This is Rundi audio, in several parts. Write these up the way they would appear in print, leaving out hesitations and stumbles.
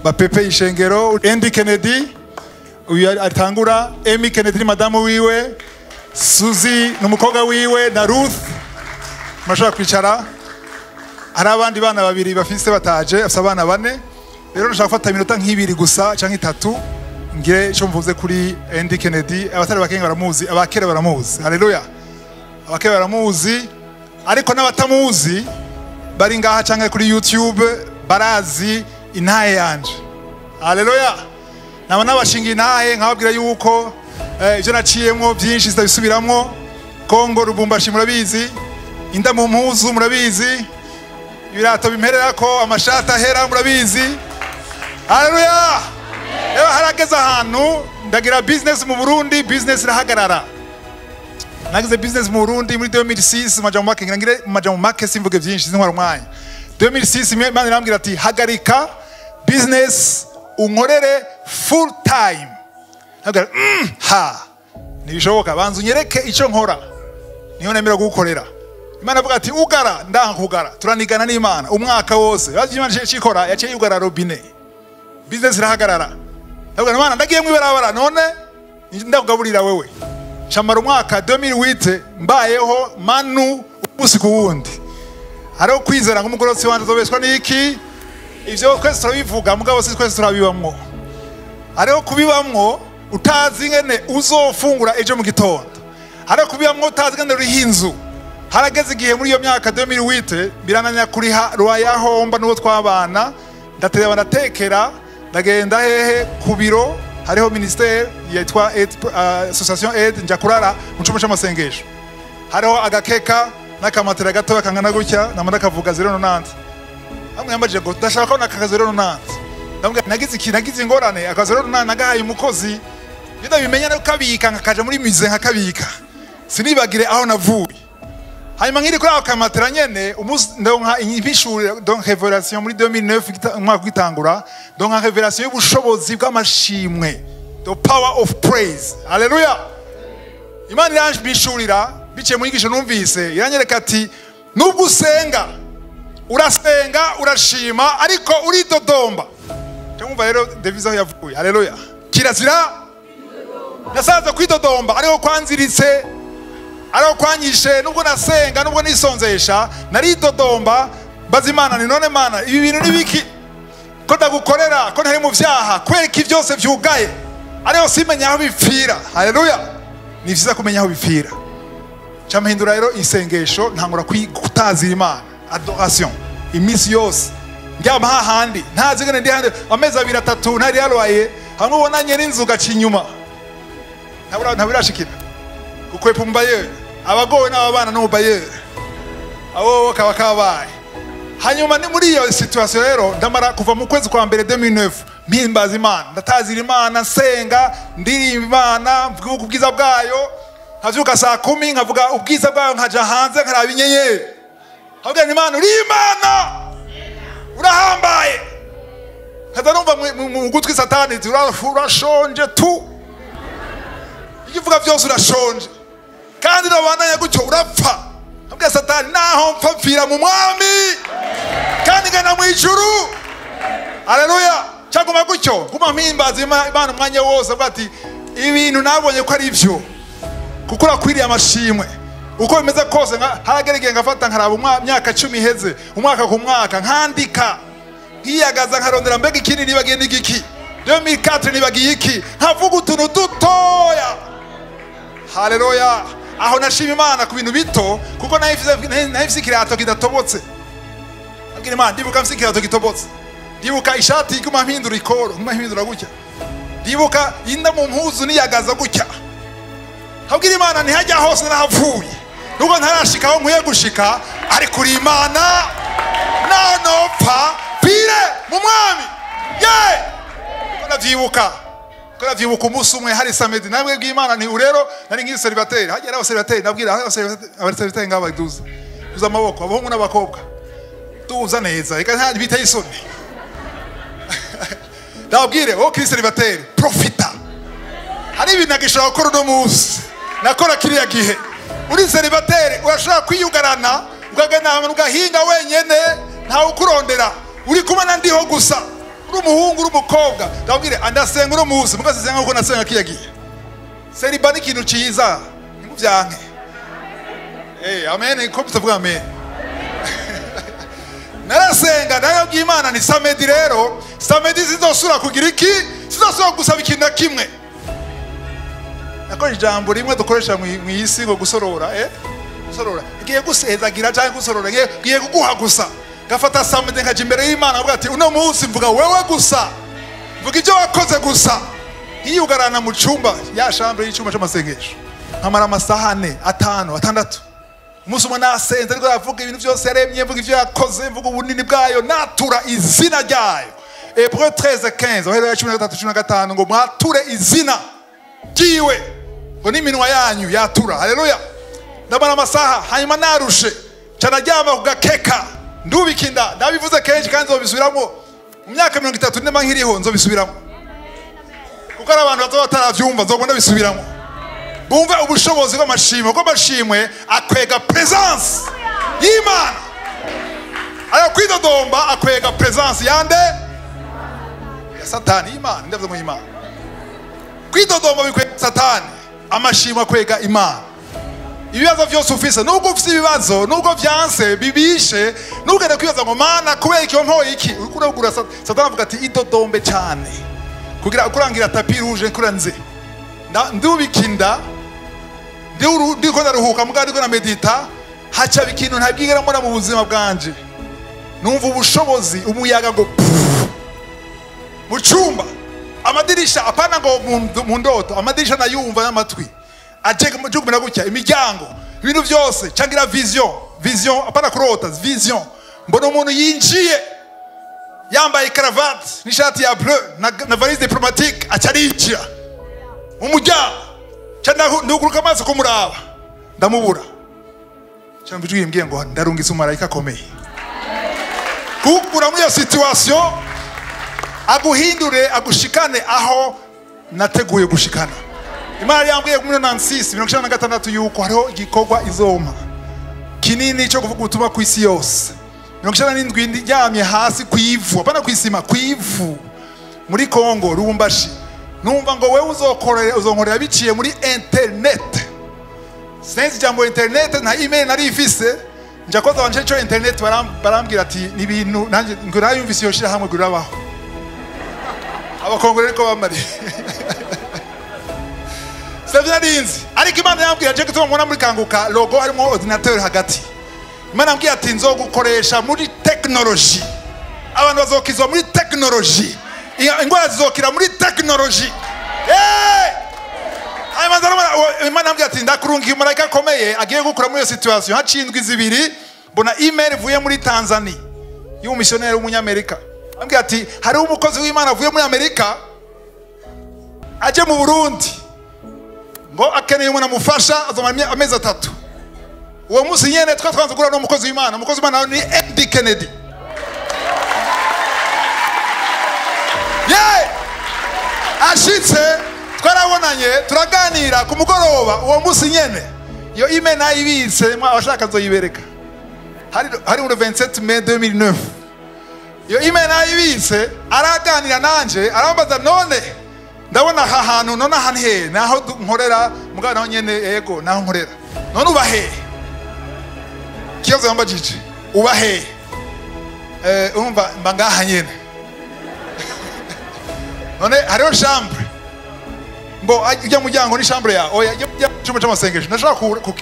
Bapepe ishengero. Andy Kennedy uyu atangura, Amy Kennedy ni madamu wiwe, Suzy n'umukobwa wiwe na Ruth. Murashobora kwicara. Hari abandi bana babiri bafise bataje, afise abana bane. Rero ndashaka gufata iminota nk'ibiri gusa canke itatu ngire ico mvuze kuri Andy Kennedy. Abatari bakenga baramuzi, abakera baramuzi. Haleluya. Abakera baramuzi, ariko n'abatamuzi bari ngaha canke kuri YouTube barazi intahe yanje. Haleluya. Naba nabashinga intahe nkababwira yuko ivyo naciyemwo byinshi sitabisubiramwo. Kongo, Lubumbashi murabizi, inda mu mpuzu murabizi, ibirato bimpererako, amashati ahera murabizi. Haleluya. Rero harageze ahantu ndagira business mu Burundi, business irahagarara. Nagize business mu Burundi muri 2006, maja mu make, ngire maja mu make, simvuge byinshi, sintwara umwanya. 2006 Imana irambwira ati: "Hagarika business, unkorere full time." Nabwira ha ntibishoboka, banza unyereke icyo nkora niyo nemera kugukorera. Imana avuga ati: "Ugara." Ndanga kugara, turanigana n'Imana umwaka wose. Bazi Imana ikora, yaciye yugara robine, business irahagarara. Ndavuga: "Imana, ndagiye mwibarabara, none ndakugaburira wewe?" Camara umwaka 2008 mbayeho manu umunsi ku wundi. Hariho kwizera nk'umugororotsi wanje azobeshwa n'iki? Ivyo twese turabivuga, mugabo si twese turabibamwo. Hariho kubibamwo utazi ingene uzofungura ejo mu gitondo, hariho kubibamwo utazi ingene uriha inzu. Harageze igihe muri iyo myaka 2008 birananya kuriha rwayahomba n'uwo twabana. Ndatereba, ndatekera, ndagenda hehe? Ku biro hariho ministère yitwa Aide, association Aide. Nja kurara mu cumba c'amasengesho, hariho agakeka n'akamatera gatoya kangana gutya. Nama ndakavuga 0,90. Hamwe yambajije ngo ndashaka ko naka 0,90. Ndamubwira nagize iki? Nagize ingorane, aka 0,90 nagahaye umukozi. Iyo ndabimenya nkabika, nkakaja muri musée nkakabika, sinibagire aho navuye. Hanyuma nkiri kuri ako kamatera nyene, umunsi ndonka impishurire, donc révélation muri 2009, umwaka ugitangura, ndonka révélation y'ubushobozi bw'amashimwe, the power of praise. Haleluya. Imana iranshishurira biciye mu nyigisho numvise, iranyereka ati: "Nubwo usenga, urasenga, urashima, ariko uridodomba." Cyangwa rero devise aho yavuye. Haleluya. Kirazira nasanze kwidodomba ariho kwanziritse, ariho kwanyishe. Nubwo nasenga, nubwo nisonzesha, naridodomba. Mbaza Imana ni: "None Mana, ibi bintu ni biki? Ko ndagukorera, ko ntari mu vyaha, kubera iki byose vyugaye?" Ariho simenya aho bipfira. Haleluya. Ni vyiza kumenya aho bipfira. Campindura rero isengesho, ntangura kutazira Imana, adoration iminsi yose. Ndyama hahandi, ntazi ngene ndi handi amezi abiri atatu ntari yarwaye. Hamwe ubonanye n'inzu ugaca inyuma, ntabirashikira gukwepa umubayeri. Abagowe n'ababana n'umubayeri, abo kaba kabaye. Hanyuma ni muri iyo situation rero ndamara kuva mu kwezi kwa mbere 2009 mpimbaza Imana, ndatazira Imana, nsenga, ndirimba Imana, mvuga ubwiza bwayo. Nkavyuka saa 10 nkavuga ubwiza bwayo, nkaja hanze nkaraba inyenyeri, nkabwira nti: "Imana, uri Imana, urahambaye." Nkaza numva mu gutwi Satani iti: "Urashonje tu, ibyo uvuga byose urashonje, kandi nabandanya gutyo urapfa." Nkabwira Satani: "Naho mpfa, mpfira mu Mwami kandi ngana mu ijuru." Haleluya. Cyaguma gutyo, guma mpimbaza Imana umwanya wose, avuga ati: "Ibintu nabonye ko ari byo, kuko urakwiriye amashimwe uko bimeze kose." Haragera igihe ngafata nkaraba imyaka 10 iheze, umwaka ku mwaka, nkandika, nkiyagaza, nkarondera: mbega ikindi nibagiye n'igiki? 2004 nibagiye iki? Nkavuga utuntu dutoya. Haleluya. Aho nashima Imana ku bintu bito, kuko nahifise ikirato kidatobotse. Abwira Imana: "Ndibuka mfise ikirato gitobotse, ndibuka ishati iguma mpindura ikoro, nguma mpindura gutya, ndibuka inda mu mpuzu niyagaza gutya." Abwira Imana ntihajya hose nahavuye, nubwo ntarashika aho nkwiye gushika, ariko uri Imana, naho nopfa pire mu Mwami ye. Ko ndavyibuka, ko ndavyibuka umunsi umwe hari samedi, namwe bw'Imana nti urero nari nkiri célibataire. Hajya ari abacélibataires, nabwira abacélibataires ngaba baduza duza amaboko, abahungu n'abakobwa, tuza neza, reka nta biteye isoni. Ndababwire, wowe kiri célibataire, profita. Hari ibintu nagishobora gukora uno munsi nakora kiriya gihe. Uri célibataire, urashobora kwiyugarana, ukagenda ahantu ugahinga wenyene, ntawe ukurondera, uri kumwe na ndiho gusa. Uri umuhungu, uri umukobwa, ndabwire andasenga uri muzi, mugasenga uko nasenga kiyagiye. Célibat ni ikintu ciza, nimuvyanke. Amen, ko bitavuga amen. Narasenga narabwiye Imana ni samedi rero, samedi zizosura kugira iki? Zizosura gusaba ikintu na kimwe. Nako ijambo rimwe dukoresha mu isi ngo gusorora, gusorora. Ngiye gusezagira cyangwa gusorora, ngiye kuguha gusa. Gafata samedi nkaje imbere y'Imana avuga ati uno munsi mvuga wewe gusa. Mvuga ibyo wakoze gusa. Nkiyugarana mu cumba ya chambre y'icumba c'amasengesho. Nkamara amasaha 4, 5, 6. Umunsi umwe nasenze ariko aravuga ibintu byose yaremye, mvuga ibyo yakoze, mvuga ubunini bwayo, natura izina ryayo. Hébreux 13:15, Abaheburayo 13:15 ngo mwature izina ryiwe, ngo n'iminwa yanyu yatura. Haleluya. Ndamara amasaha, hanyuma narushe canaryama ku gakeka, ndubika inda. Ndabivuze kenshi kandi nzobisubiramo. Mu myaka 30 ndema nkiriho nzobisubiramo, kuko ari abantu bazoba bataravyumva, nzobona ndabisubiramo. Bumve ubushobozi bw'amashimwe, kuko amashimwe akwega presence y'Imana. Ayo kwidodomba akwega presence yande? Ya Satani. Imana, ndavuze mu Imana. Kwidodomba bikwega Satani, amashimwe akwega Imana. Ibibazo byose ufise, nubwo ufise ibibazo, nubwo vyanse bibishe, nubwo kwibaza ngo Mana kubera iki wampoye iki, uriko uragura Satani avuga ati idodombe cyane kugira kurangira tapis rouge kuranze. Ndubika inda, ndiko ndaruhuka mugabo ndiko na medita, haca ikintu ntabwigera mbona mu buzima bwanje. Numva ubushobozi, umuyaga ngo mu cumba, amadirisha, apana ngo mu ndoto, amadirisha nayumva n'amatwi aje jugumira gutya, imiryango, ibintu byose, cangira vision, vision, apana kurota, vision. Mbona umuntu yinjiye yambaye cravate n'ishati ya bleu na valise diplomatique, aca arinjira mu muryango. Nduguruka amaso kumuraba, ndamubura. Cyangwa ijwi rimbwiye ngo ndarungitse umumarayika akomeye kukura muri iyo situation, aguhindure, agushikane aho nateguye gushikana. Imana yambwiye muri 96, 96 yuko hariho igikorwa izoma kinini cyo kuvuga ubutumwa ku isi yose. 97 ndyamye hasi ku ivu, apana ku isima, ku ivu, muri Kongo Lubumbashi, numva ngo wewe uzokorera, uzonkorera biciye muri internet. Sinzi ijambo internet, nta email nari ifise. Nja koza wanje cyo internet, barambwira ati ni ibintu nanjye ngo narayumvise iyo shira hamwe gurabaho. Abakongore ariko bamari Savye narinzi, ariko Imana yambwiye aje gutuma mbona muri Kanguka logo harimo ordinateur hagati. Imana yambwiye ati nzogukoresha muri technology, abantu bazokizwa muri technology, ingwara zizokira muri technology. Imana yambwiye ati ndakurungiye umumarayika akomeye agiye gukura muri iyo situation. Haciye indwi 2 mbona email ivuye muri Tanzania y'umumissionnaire w'umunyamerika, ambwiye ati hariho umukozi w'Imana avuye muri Amerika aje mu Burundi, ngo akeneye umuntu amufasha, azomara amezi 3. Uwo munsi nyene twa twanze guhura n'umukozi w'Imana. Umukozi w'Imana ni Andy Kennedy. Ashitse twarabonanye, turaganira ku mugoroba uwo munsi nyene. Iyo email nayibitse, abashaka nzoyibereka. Hari muri 27 mai 2009. Iyo email nayibitse, araganira nanje, arambaza none ndabona aha hantu, none aha he naho nkorera, mugabo naho nyene yego naho nkorera. None uba he? Kibazo yambajije, uba he? Urumva mba ngaha nyene. None hariho chambre. Mbo ujya muryango ni chambre ya. Oya ujya cyumba cy'amasengesho. Ndashaka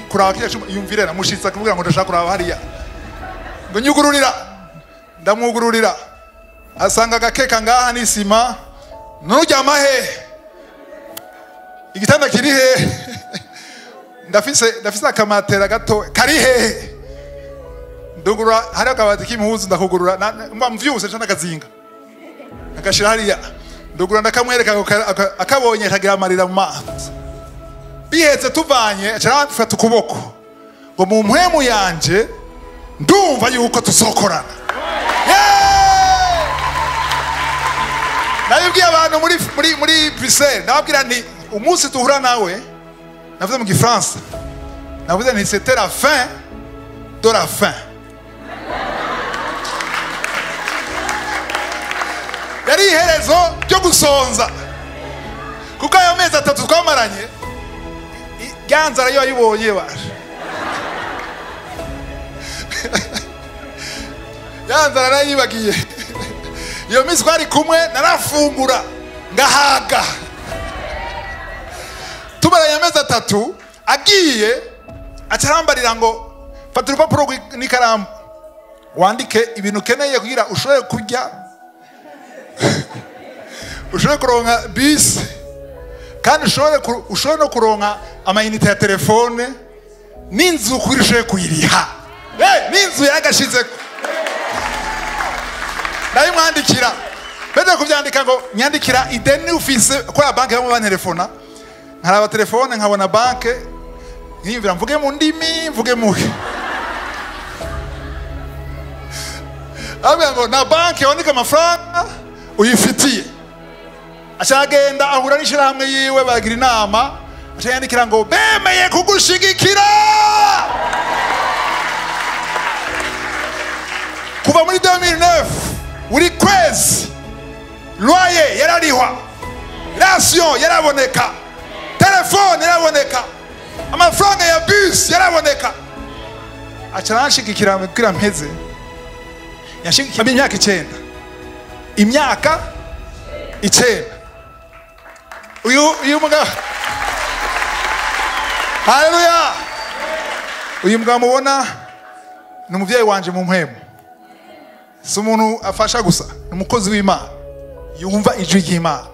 kuraba kiriya cyumba, yumvire na mushitsa kuvuga ngo ndashaka kuraba hariya. Ngo nyugururira. Ndamwugururira. Asanga agakeka ngaha n'isima. None uryama he? Igitanda kiri he? Ndafise akamatera gato kari he? Ndugurura hari akabati k'impuzu ndakugurura, mba mvyuse nca ndakazinga. Agashira hariya. Ndugurura ndakamwereka, akabonye akagira amarira mu maso. Bihetse tuvanye, aca aramfata ukuboko ngo mu mpwemu yanje ndumva yuko tuzokorana. Nabibwiye abantu muri Bruxelles, ndababwira nti umunsi duhura nawe, navuze mu Gifaransa, navuze nti c'était la fin de la fin. Yari iherezo ryo gusonza. Kuko ayo mezi 3 twamaranye yanzara yo ayibonye basha. Yanzara nayibagiye. Iyo minsi twari kumwe narafungura ngahaga. Tumaranye amezi 3 agiye acarambarira ngo fata urupapuro n'ikaramu wandike ibintu ukeneye kugira ushobore kurya, ushobore kuronka bisi, kandi ushobore no kuronka amayinite ya telefone n'inzu kugira ushobore kuyiriha. N'inzu yaragashizeko. Ndabimwandikira. Mbere kubyandika ngo nyandikira ideni ufise kuri banki bamwe bantelefona, nkaraba telefone nkabona banke nkiyumvira mvuge mu ndimi mvuge muhe. Abwira ngo na banki wandika amafaranga uyifitiye. Acagenda ahura n'ishirahamwe yiwe bagira inama, acayandikira ngo bemeye kugushigikira. Kuva muri 2009 buri kwezi loyer yararihwa, ration yaraboneka, telefone yaraboneka, amafaranga ya bus yaraboneka. Acaranshigikira kugira mpeze. Yashigikira imyaka 9. Imyaka 9. Uyu mugabo, haleluya. Uyu mugabo mubona ni umuvyeyi wanje mu mpwemu. Si umuntu afasha gusa, ni umukozi w'Imana. Yumva ijwi ry'Imana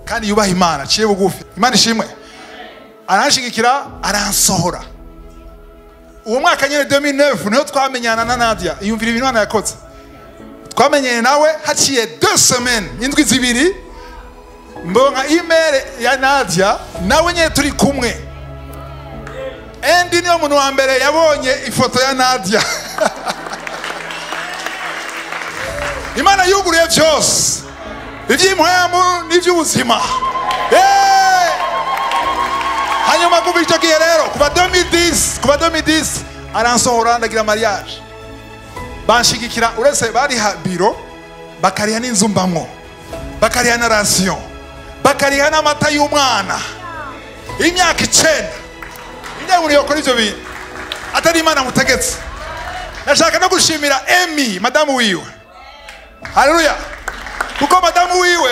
kandi yubaha Imana, aciye bugufi. Imana ishimwe. Aranshigikira, aransohora. Uwo mwaka nyene 2009 niho twamenyana na Nadia. Iyumvira ibintu Imana yakoze. Twamenyanye nawe haciye 2 semaines, indwi 2, mbonka email ya Nadia nawe nyene turi kumwe. Andy niyo muntu wa mbere yabonye ifoto ya Nadia. Imana yuguruye byose, iby'impwemu n'iby'ubuzima. Hanyuma kuva icyo gihe rero, kuva 2010 aransohora ndagira mariage. Banshigikira uretse bariha biro, bakariha n'inzu mbamwo, bakariha na ration, bakariha n'amata y'umwana. Imyaka 9. Inde muri yokora ivyo bintu atari Imana mutegetse. Nashaka no gushimira Amy, madamu wiwe. Haleluya. Kuko madamu wiwe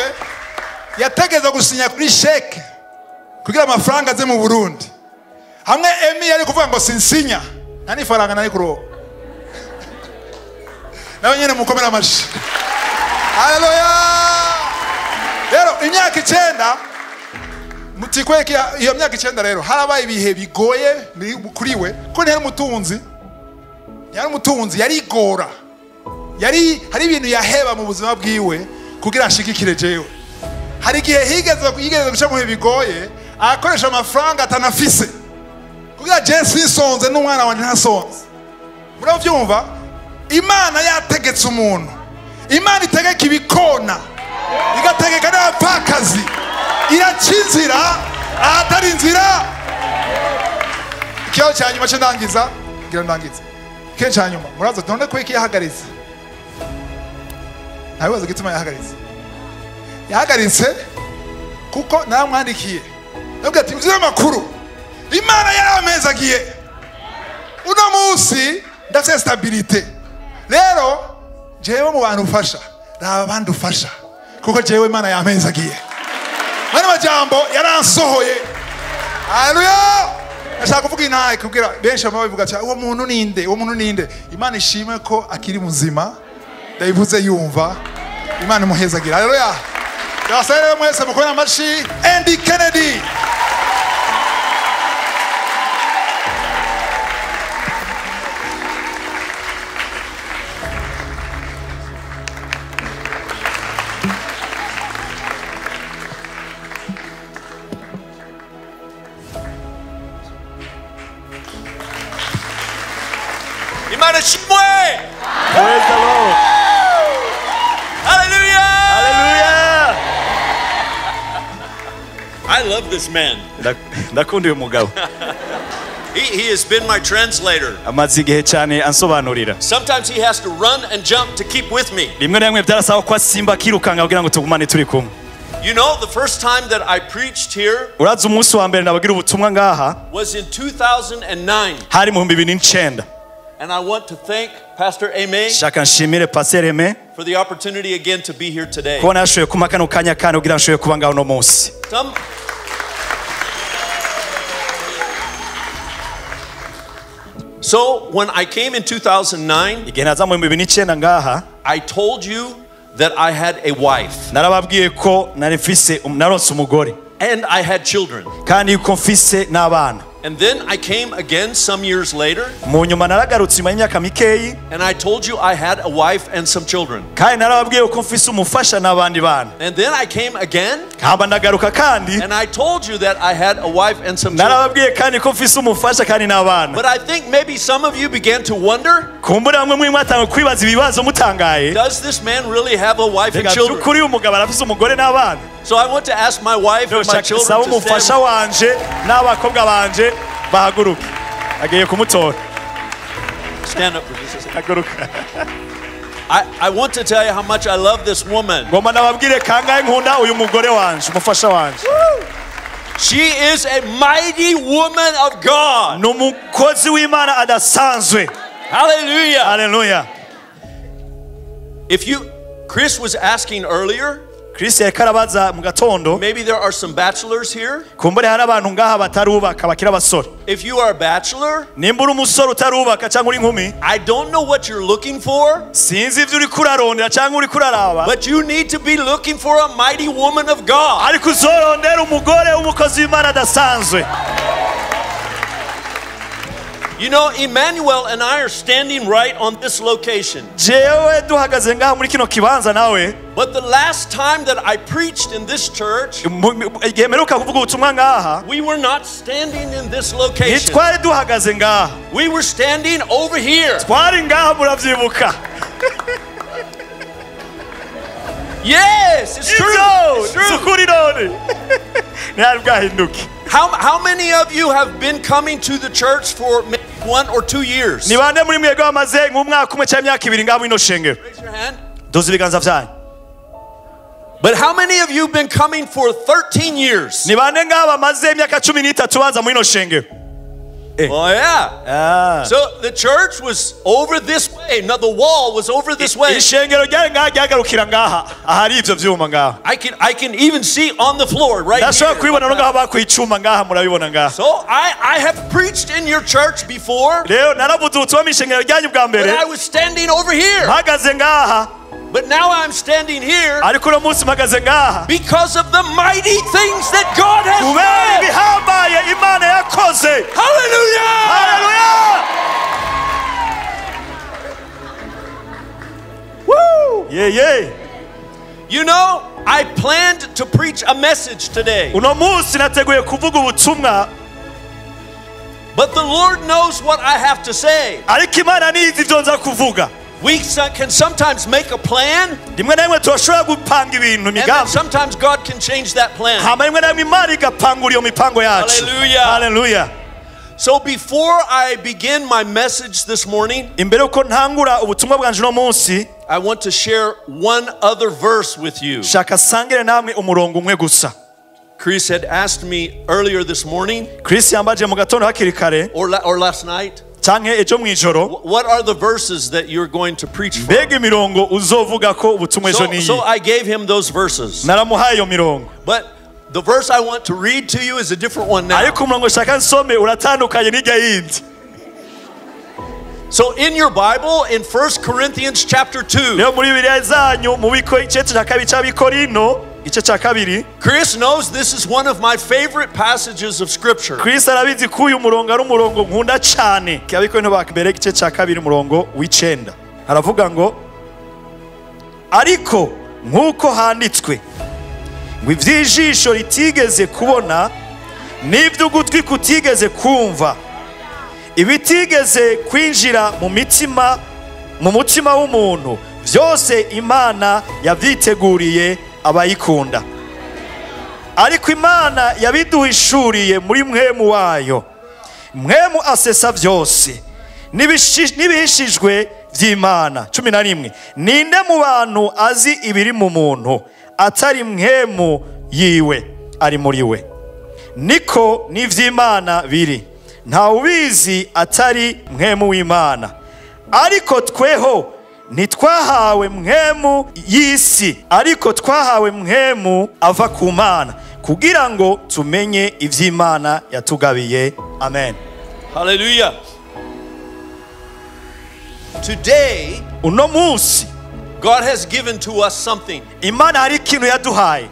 yategeza gusinya kuri sheke kugira amafaranga aze mu Burundi. Hamwe Amy yari kuvuga ngo sinsinya, nta nifaranga nari kuronka. Nawe nyene mukomera amashi. Haleluya. Rero imyaka 9 mutikweke iyo myaka 9 rero harabaye ibihe bigoye kuri we, ko ntiyari umutunzi. Yari umutunzi, yarigora. Yari hari ibintu yaheba mu buzima bwiwe kugira ashigikire jewe. Hari igihe higeze guca mu bihe bigoye akoresha amafaranga atanafise kugira je sinsonze n'umwana wanje ntasonze. Muravyumva? Imana yategetse umuntu. Imana itegeka ibikona, igategeka n'abapfakazi, iraca inzira ahatari inzira. Ikibazo cya nyuma cyo ndangiza, ngira ndangiza. Ikibazo cya nyuma muraza none ko iki yahagaritse. Ntabibazo gituma yahagaritse. Yahagaritse kuko naramwandikiye. Ndavuga ati mvye makuru. Imana yaramezagiye. Uno munsi ndafite stabilité. Rero jewe mu bantu ufasha, raba abandi ufasha kuko jewe Imana yamezagiye. Mwana majambo yaransohoye. Haleluya. Ndashaka kuvuga intaye kugira benshi babivuga ati uwo muntu ninde, uwo muntu ninde. Imana ishimwe ko akiri muzima. Ndayivuze yumva. Imana imuhezagira. Haleluya. Ndabasaba mwese mukore amashi Andy Kennedy. Imana ishimwe. Praise the Lord. Hallelujah. Hallelujah. I love this man. Ndakunda uyu mugabo. He has been my translator. Amaze igihe cyane ansobanurira. Sometimes he has to run and jump to keep with me. Rimwe na rimwe byarasaba ko asimba akirukanga kugira ngo tugumane turi kumwe. You know, the first time that I preached here Urazi umunsi wa mbere nabagira ubutumwa ngaha was in 2009. hari mu 2009. And I want to thank Pastor Aimé Shaka nshimire Pastor Aimé for the opportunity again to be here today. kubona yashoboye kumpa kano kanya kandi kugira nshoboye kuba ngaho uno munsi. So when I came in 2009, Igihe naza mu 2009 ngaha, I told you that I had a wife narababwiye ko nari mfise naronse umugore and I had children. kandi yuko mfise n'abana. And then I came again some years later Mu nyuma naragarutse nyuma y'imyaka mikeyi and I told you I had a wife and some children. kandi narababwiye ko mfise umufasha n'abandi bana. And then I came again Hamba ndagaruka kandi and I told you that I had a wife and some children. narababwiye kandi ko mfise umufasha kandi n'abana. But I think maybe some of you began to wonder, Kumbura bamwe muri mwatanguye kwibaza ibibazo mutangaye. does this man really have a wife and Reka children? by'ukuri uyu mugabo arafise umugore n'abana. So I want to ask my wife and my children Saba to umufasha stand. wanje n'abakobwa banje bahaguruke. Agiye kumutora. Stand up for just a second. Haguruka. I want to tell you how much I love this woman. Ngomba nababwire kangahe nkunda uyu mugore wanje, umufasha wanje. She is a mighty woman of God. Ni umukozi w'Imana adasanzwe. Hallelujah. Hallelujah. If you, Chris was asking earlier, Chris yariko arabaza mu gatondo, maybe there are some bachelors here. kumbure hari abantu ngaha batarubaka bakiri abasore. If you are a bachelor, Nimba uri umusore utarubaka cyangwa uri inkumi, I don't know what you're looking for, sinzi ivyo uriko urarondera cyangwa uriko uraraba, but you need to be looking for a mighty woman of God. ariko uzorondera umugore w'umukozi w'Imana adasanzwe. You know, Emmanuel and I are standing right on this location. Jewe duhagaze ngaha muri kino kibanza nawe, But the last time that I preached in this church, igihe mperuka kuvuga ubutumwa ngaha, we were not standing in this location. ntitwari duhagaze ngaha, We were standing over here. twari ngaha muravyibuka. Yes, it's true. Ivyo It's true. sukuri none ntihari bwahinduke. How many of you have been coming to the church for maybe 1 or 2 years? Ni bande muri mwebwe bamaze nk'umwaka umwe cyangwa imyaka ibiri ngaha muri ino shengero? Raise your hand. Duze ibiganza vyanyu. But how many of you have been coming for 13 years? Ni bande ngaha bamaze imyaka 13 baza muri ino shengero? Oh, yeah. So the church was over this way. No, the wall was over this way. Ishengero ryari ngaha ryagarukira ngaha ahari ivyo vyuma ngaha. I can even see on the floor right Ndashobora here. kubibona no ngaha bakuye icuma ngaha murabibona ngaha. So I have preached in your church before, Rero naravuze ubutumwa mu ishengero ryanyu bwa but mbere, I was standing over here. mpagaze ngaha, But now I'm standing here ariko uno munsi mpagaze ngaha because of the mighty things that God has kubera done. ibihambaye Imana yakoze. Hallelujah! Haleluya! Woo! Yeah, yeah. You know, I planned to preach a message today, Uno munsi nateguye kuvuga ubutumwa, but the Lord knows what I have to say. ariko Imana nizi ivyo nza kuvuga. We can sometimes make a plan, Rimwe na rimwe turashobora gupanga ibintu and then imigambi, sometimes God can change that plan. hama rimwe na rimwe Imana igapangura iyo mipango yacu. Hallelujah. Hallelujah. So before I begin my message this morning, Imbere yuko ntangura ubutumwa bwanje uno munsi, I want to share one other verse with you. shaka sangire namwe umurongo umwe gusa. Chris had asked me earlier this morning Chris yambaje mu gatondo hakiri kare or last night, canke ejo mw'ijoro, what are the verses that you're going to preach from? mbega imirongo uzovuga ko ubutumwa ejo niyi. So I gave him those verses. Naramuhaye iyo mirongo, But the verse I want to read to you is a different one now. ariko umurongo shaka nsome uratandukanye n'ijya yindi. So in your Bible, in 1 Corinthians chapter 2, Rero muri Bibiliya zanyu mu biko igice cya kabiri cy'Abikorino, igice cya kabiri, Chris knows this is one of my favorite passages of Scripture. Chris arabizi ko uyu murongo ari umurongo nkunda cyane. Abikorino ba mbere igice cya kabiri umurongo w'icenda haravuga ngo, ariko nk'uko handitswe ngo iby'ijisho ritigeze kubona n'iby'ugutwi kutigeze kumva, ibitigeze kwinjira mu mitima mu mutima w'umuntu, byose Imana yabyiteguriye abayikunda. Ariko Imana yabiduhishuriye muri mwemu wayo, Mpwemu asesa vyose n'ibihishijwe vy'Imana. 11 Ninde mu bantu azi ibiri mu muntu atari mpwemu yiwe ari muri we? Niko n'ivy'Imana biri, nta ubizi atari mpwemu w'Imana. Ariko tweho ntitwahawe mpwemu y'isi, ariko twahawe mpwemu ava ku Mana, kugira ngo tumenye ivy'Imana yatugabiye. Amen. Hallelujah. Today, uno munsi, God has given to us something. Imana hari ikintu yaduhaye.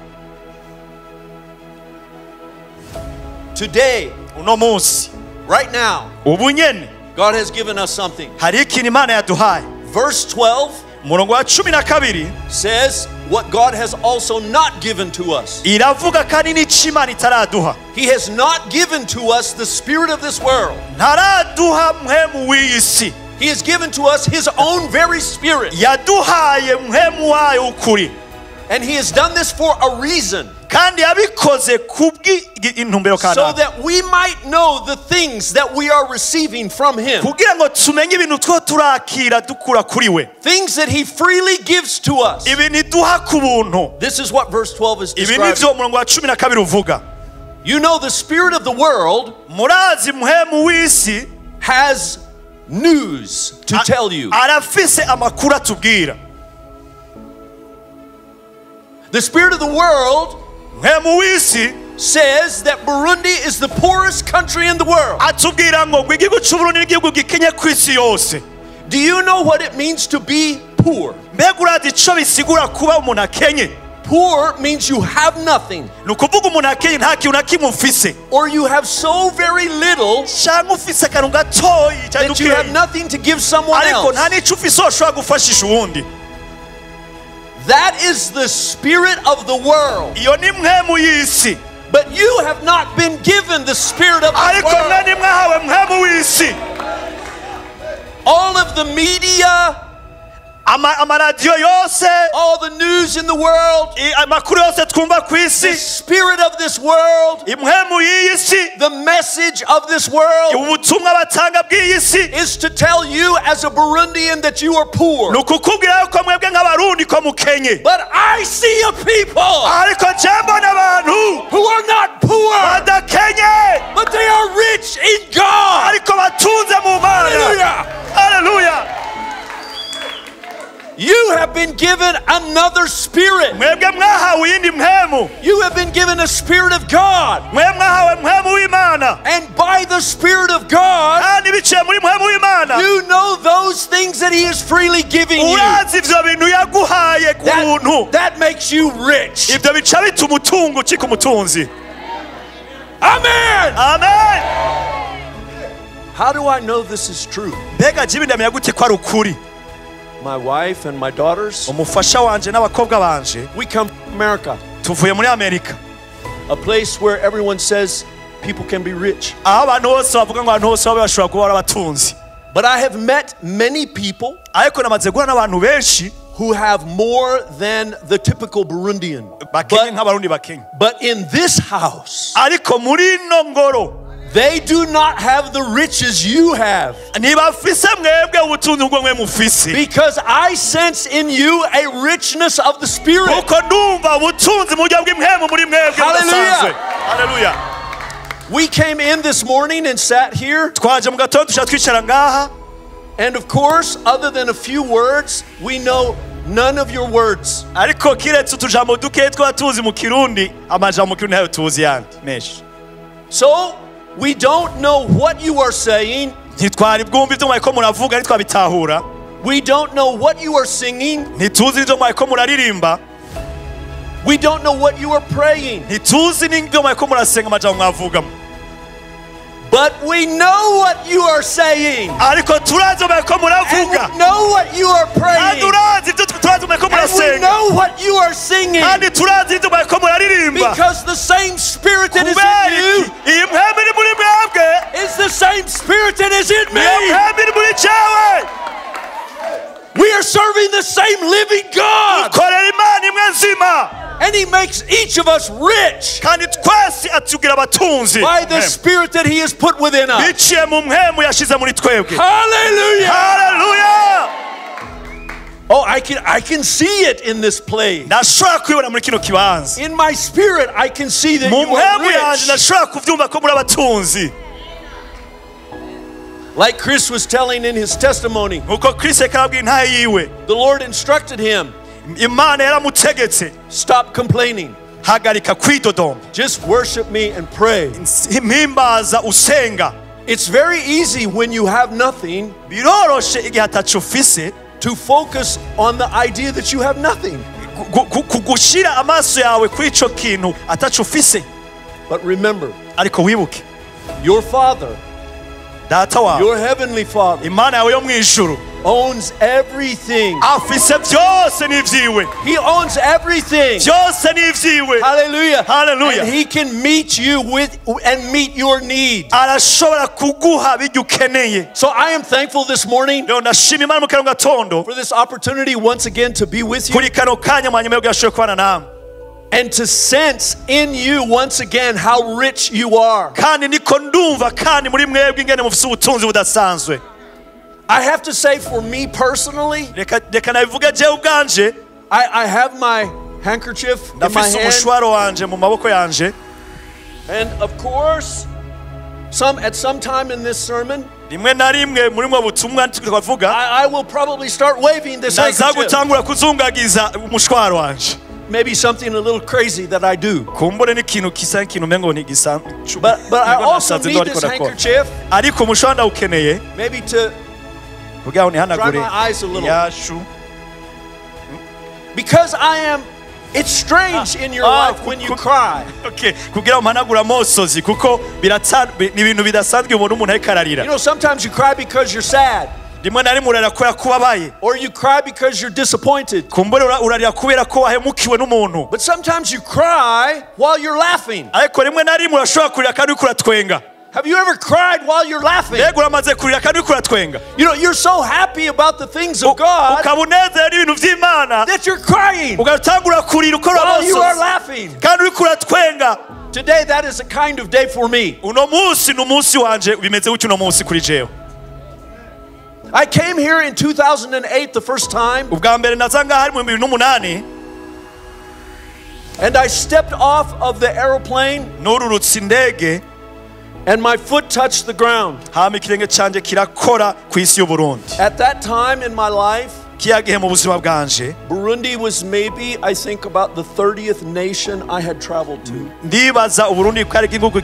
Today, uno munsi, right now, ubu nyene, God has given us something. hari ikintu Imana yaduhaye. Verse 12 umurongo wa 12 says what God has also not given to us. iravuga kandi n'ico Imana itaraduha. He has not given to us the spirit of this world. Ntaraduha mpwemu w'iyi si. He has given to us his own very spirit. Yaduhaye mpwemu wayo ukuri. And he has done this for a reason. Kandi yabikoze kubw'intumbero So kanaka. that we might know the things that we are receiving from him. Kugira ngo tumenye ibintu two turakira dukura kuri we. Things that he freely gives to us. Ibintu iduha ku buntu. This is what verse 12 is Ibi describing. nivyo umurongo wa 12 uvuga. You know, the spirit of the world Murazi mpwemu w'isi has news to tell you. arafise amakuru atubwira. The spirit of the world mpwemu w'isi says that Burundi is the poorest country in the world. atubwira ngo igihugu c'Uburundi ni igihugu gikenye kw'isi yose. Do you know what it means to be poor? Mbega urazi ico bisigura kuba umuntu akenye? Poor means you have nothing. Ni ukuvuga umuntu akenye nta kintu na kimwe ufise. Or you have so very little Canke ufise akantu gatoyi canke that you have dukeyi. nothing to give someone Ariko nta else. n'ico ufise woshobora gufashisha uwundi. That is the spirit of the world. Iyo ni mpwemu y'isi. But you have not been given the spirit of the Ariko world. mwe ntimwahawe mpwemu w'isi. All of the media, amaradiyo yose, all the news in the world, amakuru yose twumva ku isi, the spirit of this world, impwemu y'iyi si, the message of this world ubutumwa batanga bw'iyi si, is to tell you as a Burundian that you are poor. ni ukukubwira yuko mwebwe nk'abarundi ko mukenye. But I see a people Ariko je mbona abantu who are not poor, badakenye, but they are rich in God. ariko batunze mu Mana. Hallelujah. Hallelujah. You have been given another spirit. Mwebwe mwahawe iyindi mpwemu. You have been given a spirit of God. Mwe mwahawe mpwemu w'Imana. And by the Spirit of God, Kandi biciye muri mpwemu w'Imana, you know those things that He is freely giving you. urazi ivyo bintu yaguhaye ku buntu. That makes you rich. Ivyo bica bituma umutungo ucika umutunzi. Amen. Amen. How do I know this is true? Mbega jibi ndamenya gute ko ari ukuri? My wife and my daughters, Umufasha wanje n'abakobwa banje, we come from America, tuvuye muri Amerika, a place where everyone says people can be rich. aho abantu bose bavuga ngo abantu bose babe bashobora kuba ari abatunzi. But I have met many people Ariko namaze guhura n'abantu benshi who have more than the typical Burundian. bakenye nk'abarundi bakenye. But in this house, Ariko muri ino ngoro they do not have the riches you have. ntibafise mwebwe ubutunzi ubwo mwe mufise. Because I sense in you a richness of the Spirit. Kuko ndumva ubutunzi mu buryo bw'impwemu muri mwebwe Hallelujah. budasanzwe. Hallelujah. We came in this morning and sat here. Twaje mu gatondo dushaka twicara ngaha. And of course, other than a few words, we know none of your words. Ariko kiretse utujambo duke twaba tuzi mu Kirundi, amajambo mu Kirundi ntayo tuzi yandi menshi. So we don't know what you are saying. Ntitwari bwumve ibyo mwariko muravuga, ntitwabitahura. We don't know what you are singing. Ntituzi ibyo mwariko muraririmba. We don't know what you are praying. Ntituzi n'ibyo mwariko murasenga amajambo mwavugamo. But we know what you are saying. Ariko turazi mwariko And muravuga. we know what you are Kandi praying. urazi ibyo turazi mwariko And we murasenga. know what you are singing. Kandi turazi ibyo mwariko muraririmba. Because the same spirit that is Kubera in you iki? Iyi mpwemu iri muri mwebwe is the same spirit that is in niyo me. mpwemu iri muri jewe. We are serving the same living God. Dukorera Imana imwe nzima. And he makes each of us rich Kandi twese atugira abatunzi by the Spirit that he has put within us. biciye mu mpemu yashize muri twebwe. Hallelujah. Haleluya. Oh, I can see it in this place. Ndashobora kubibona muri kino kibanza. In my spirit, I can see that Mu you are mpemu yanje rich. ndashobora kuvyumva ko muri abatunzi. Like Chris was telling in his testimony, Nkuko Chris yarabwiye intahe yiwe, the Lord instructed him, Imana yaramutegetse, stop complaining. hagarika kwidodomba, Just worship me and pray. mpimbaza usenga. It's very easy when you have nothing Biroroshe igihe ataco ufise to focus on the idea that you have nothing. Gushira amaso yawe kuri ico kintu ataco ufise. But remember, Ariko wibuke, your Father, data wawe, your heavenly Father, Imana yawe yo mw'ijuru, owns everything. afise vyose n'ivyiwe. He owns everything. Vyose n'ivyiwe. Hallelujah. Hallelujah. And he can meet you with and meet your need. Arashobora kuguha ibyo ukeneye. So I am thankful this morning Rero ndashima Imana mu kano gatondo for this opportunity once again to be with you kuri kano kanya mwanyuma yo gashoboye kubana namwe, and to sense in you once again how rich you are. kandi niko ndumva kandi muri mwebwe ingene mufise ubutunzi budasanzwe. I have to say, for me personally, Reka nabivuge jewe ubwanje, I have my handkerchief in my ndafise hand, umushwaro wanje mu maboko yanje. and of course, at some time in this sermon, Rimwe na rimwe muri mwe butumwa twavuga, I will probably start waving this ndaza handkerchief. gutangura kuzungagiza umushwaro wanje. Maybe something a little crazy that I do. Kumbure n'ikintu kisa nk'ikintu umengo ntigisa. But I also need this handkerchief, Ariko umushwaro ndawukeneye maybe to kugira ngo nihanagure dry my eyes a little. Yashu. Because I am, it's strange in your life when you cry. Okay, kugira ngo mpanagure amosozi kuko ni ibintu bidasanzwe ubona umuntu ariko ararira. You know, sometimes you cry because you're sad. Rimwe na rimwe urarira kubera ko ubabaye. Or you cry because you're disappointed. Kumbure urarira kubera ko wahemukiwe n'umuntu. But sometimes you cry while you're laughing. Ariko rimwe na rimwe urashobora kurira kandi uriko uratwenga. Have you ever cried while you're laughing? Mbega uramaze kurira kandi uriko uratwenga. You know, you're so happy about the things of God Ukaba unezerewe n'ibintu vy'Imana that you're crying ugatangura kurira ukora while you are amosozi laughing. kandi uriko uratwenga. Today, that is a kind of day for me. Uno munsi ni umunsi wanje, bimeze gutyo uno munsi kuri jewe. I came here in 2008 the first time, Ubwa mbere naza ngaha ari mu 2008, and I stepped off of the aeroplane, nururutse indege, and my foot touched the ground. hama ikirenge canje kirakora ku isi y'Uburundi. At that time in my life, Kiya gihe mu buzima bwanje, Burundi was maybe, I think, about the 30th nation I had traveled to. ndibaza Uburundi bwari nk'igihugu